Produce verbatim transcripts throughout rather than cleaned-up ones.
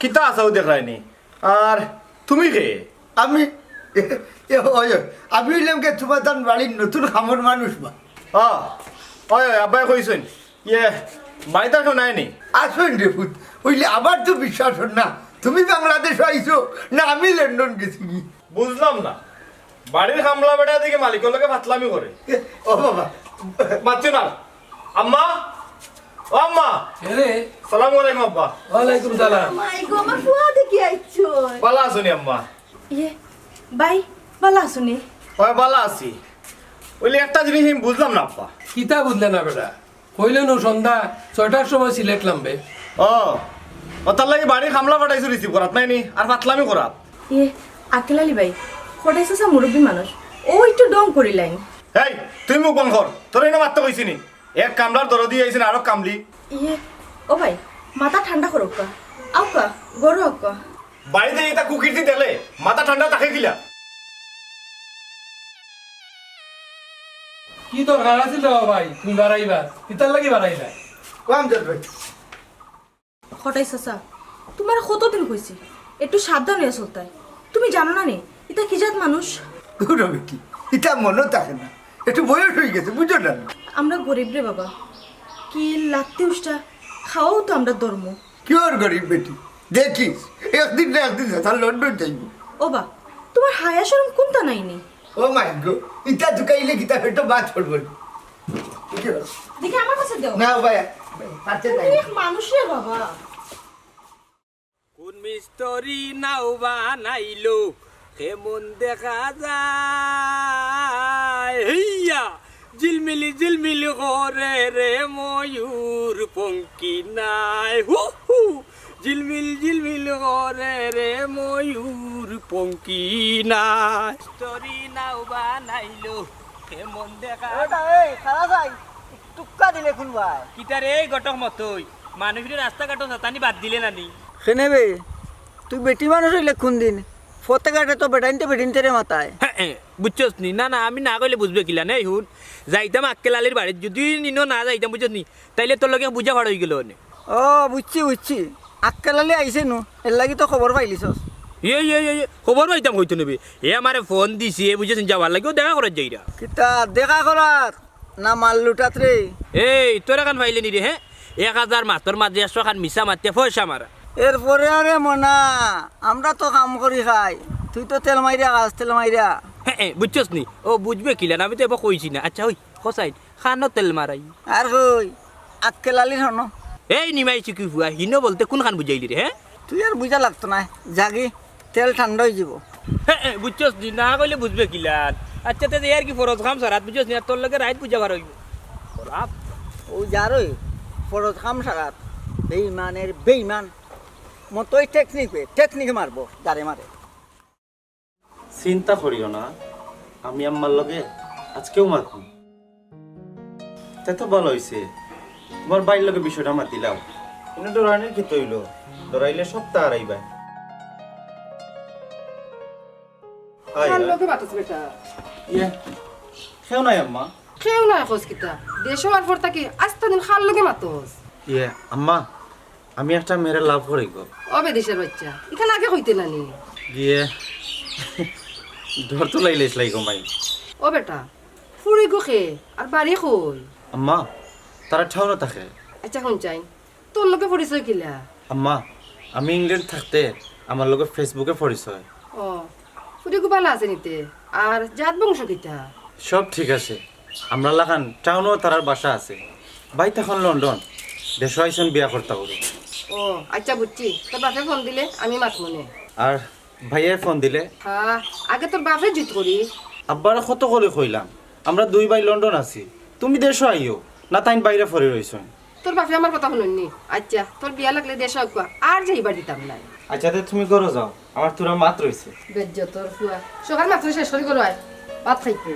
কিতা আছাউ দেখরায়নি? আর তুমি কে? আমি, এ, ওই, ওই, আমি অইলাম গি তুমার তান বাড়ির নতুন কামর মানুষ বা। ও, ওই, ওই, আব্বায় কইছইন। ইয়ে, বাড়িত আর কেউ নায়নি? আছইন রে পুত, অইলে আমার তো বিশ্বাস অর না। তুমি বাংলাদেশ আইছো না আমি লন্ডন গেছি গি? বুঝলাম না, বাড়ির কামলা বেটা দেখি মালিকর লগে ফাতলামি করে। এ, ও বাবা। মাতিও না। আম্মা, ও আম্মা। এরে। সালামু আলাইকুম আব্বা। ওয়ালাইকুম সালাম। মাই গো, আমার ফুয়া দেখি আইছো। ভালা আছোনি আম্মা? ইয়ে, ভাই, ভালা আছোনি? অয়, ভালা আছি। অইলে একটা জিনিস আমি বুঝলাম না আব্বা। কিতা বুঝলে না বেটা? কইলে নু সন্ধ্যা ছয়টার সময় সিলেট লামবে। ও, ও তার লাগি বাড়ির কামলা পাঠাইছো receive করাত নায়নি, আর ফাতলামি করাত। ইয়ে, আক্কেল আলী ভাই, কটাই চাচা মুরব্বি মানুষ, অউ একটু ঢং করিলাইন। এই, তুই মুখ বন্ধ কর, তোরে ইনো মাততে কইছিনি। এক কামলার দরদি আইছইন আরো কামলি। ইয়ে, ও ভাই, মাথা ঠান্ডা করউক্কা। আউক্কা, ঘরো আউক্কা। বাড়িত ইতা কুকীর্তি দেখলে মাথা ঠান্ডা থাকে কিলা? কি দরকার আছিল রে ভাই, তুমি বাড়াইবা? কিতার লাগি বাড়াইলা? কম দে ভাই। কটাই চাচা, তুমারে কতদিন কইছি, একটু সাবধান অইয়া চলতায়। তুমি জানো না নি, ইতা কি জাত মানুষ? দূর হ বেটি, ইতা মনো থাকে না, একটু বয়স অইগেছে, বুঝো না। আমরা গরিব রে বাবা, কি লাত্তি উষ্টা খাওয়াও তো আমরার ধর্ম। কিওর গরিব বেটি, দেখিস, একদিন না একদিন চাচা লন্ডন যাইবো। ও বা, তুমার হায়া শরম কুন্তা নাইনি? ও মাই গো, ইতা ঢুকাইলে কিতা পেটো ভাত পড়বো নি? দেখি আমার কাছে দেও। না ভাই, পারতে নাই। তুমি এক মানুষ রে বাবা। কোন মিস্ত্রি নাও বানাইলো, কেমন দেখা যায়? হেইয়া, ঝিলমিল ঝিলমিল করে রে ময়ূর পঙ্খী নাই। হু হু, ঝিলমিল ঝিলমিল করে রে ময়ূর পঙ্খী নাই। মিস্ত্রি নাও বানাইলো, কেমন দেখা ওটা এই, খালা ভাই, টুক্কা দিলে কোন ভাই? কিতা রে, এই ঘটক মতই, মানুষরে রাস্তাঘাটো চাতানি বাদ দিলে না নি? কেনে বে, তুই বেটি মানুষ অইলে কোন দিন? ফতে ঘাটে তো বেটাইন্তে বেটিন্তরে মাতায়। হে, এ, বুঝছস নি? না, না, আমি না কইলে বুঝবে কিলা? নেই হুন, যাইতাম আক্কেল আলীর বাড়িত, যদি নিনো না যাইতাম, বুঝছস নি? তাইলে তোর লগে বুঝা ফাড় অইগেলো অনে। ও, বুঝছি, বুঝছি। আক্কেল আলী আইছে নু, এর লাগি তো খবর পাইলিছস। ইয়ে, ইয়ে, ইয়ে, ইয়ে, খবর পাইতাম কইতো নিবি। এ আমারে ফোন দিছে, এ বুঝছস নি, যাওয়ার লাগি, ও দেখা করার যাইরা। কিতা দেখা করার? না মাল লুটাত রে। এই, তোর এখান পাইলে নি রে, হে? এক হাজার মাতর মাঝে একশো খান মিছা মাতিয়া পয়সা মারা। এরপরে আরে মনা, আমরা তো কাম করি খাই, তুই তো তেল মাইরা খাস, তেল মাইরা। হে, এ, বুঝছস নি? ও বুঝবে কিলা না, আমি তো এবার কইছি না। আচ্ছা, ওই, হোসাইন, খানো তেল মারাই। আর কই, আক্কেল আলীর হনো। এই নিমাই চিকি ফুয়া, হিনো বলতে কোন খান বুঝাইলি রে, হে? তুই আর বুঝা লাগতো না, যাগি। তেল ঠান্ডা অইযিবো। হে, হে, বুঝছস নি? না কইলে বুঝবে কিলান? আচ্ছা, তে আর কি ফরজ কাম সারাত বুঝছস নি? আর তোর লগে রাইত বুঝা ফাড় অইবো। খরাপ। ও যারই ফরজ কাম সারাত। বেইমানের বেইমান। মতই টেকনিক বে, টেকনিক মারবো, যারে মারে। চিন্তা করিও না, আমি আম্মার লগে আজকেও মাতমু। তে তো ভালা অইছে, তুমার ভাইর লগে বিষয়টা মাতিলাও। ইনো ডরানির কিতা অইলো? ডরাইলে সবতা হারাইবায়। আয়, কার আয়। লগে মাতস বেটা? ইয়ে, কেউ নাই আম্মা। কেউ নাই কস কিতা? দেশো আওয়ার পর থাকি আস্তা দিন কার লগে মাতস? ইয়ে, আম্মা, আমি একটা মেয়েরে লাভ করি গো। ও বেদিশার বাইচ্চা, ইখান আগে কইতে না নি? গিয়ে ডর তো লাইলাইস লাই গো মাই। ও বেটা, ফুড়ি গো কে? আর বাড়ি কই? আম্মা, তারা টাউনো থাকে। আচ্ছা, হুন চাই, তোর লগে পরিচয় কিলা? আম্মা, আমি ইংল্যান্ড থাকতে আমার লগে Facebook-এ পরিচয়। ও, ফুড়ি গো ভালা আছে নি তে? আর জাত বংশ কিতা? সব ঠিক আছে। আমরার লাখান টাউনো তারার বাসা আছে। ভাই তখন লন্ডন, দেশো আইছইন বিয়া করতা করি। ও, আচ্ছা বুঝছি। তোর বাপে ফোন দিলে আমি মাতমু নে। আর ভাইয়ে ফোন দিলে? হ্যাঁ, আগে তোর বাপরে জিত করি। আব্বারে কত করি কইলাম, আমরা দুই ভাই লন্ডন আছি, তুমি দেশো আইও না, তাইন বাইরে পড়ি রইছইন। তোর বাপে আমার কথা হুনইন নি। আচ্ছা, তোর বিয়া লাগলে দেশো আউক্কা, আর যাইবার দিতাম নায়। আচ্ছা, তে তুমি ঘরো যাও, আমার থুড়া মাত রইছে। বেইজ্জতর ফুয়া। সকাল মাত্র শেষ করি ঘরো আয়, ভাত খাইতে।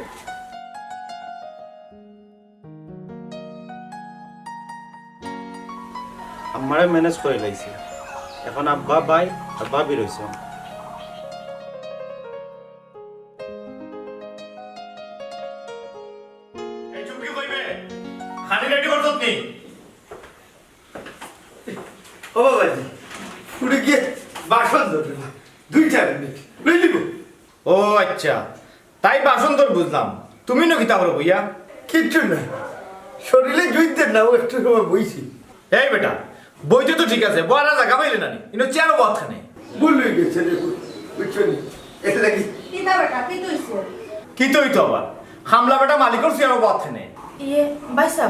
আমারে ম্যানেজ করি লাইছি। এখন আব্বা, ভাই আর ভাবি রইছে। এই চুমকি কইবে? খানি রেডি করছত নি? ও বাবাজি, ফুড়ি গিয়ে বাসন ধরে না। দুইটা মিনিট। লই দিব। ও আচ্ছা, তাই বাসন ধর বুঝলাম। তুমি নু কিতা করো বইয়া? কিচ্ছু না। শরীরে জুইত দের না, ও একটু সময় বইছি। এই বেটা, বইতে তো ঠিক আছে, বওয়ার জাগা পাইলে না নি? ইনো চেয়ারো বওয়াত কেনে? ভুল হয়ে গেছে রে, বুঝছো নি? এটা দেখি। কিতা বেটা, কিতা হইছে? কিতা হইতো আবার? হামলা বেটা মালিকর চেয়ারো বওয়াত কেনে? ইয়ে, ভাই সাহেব,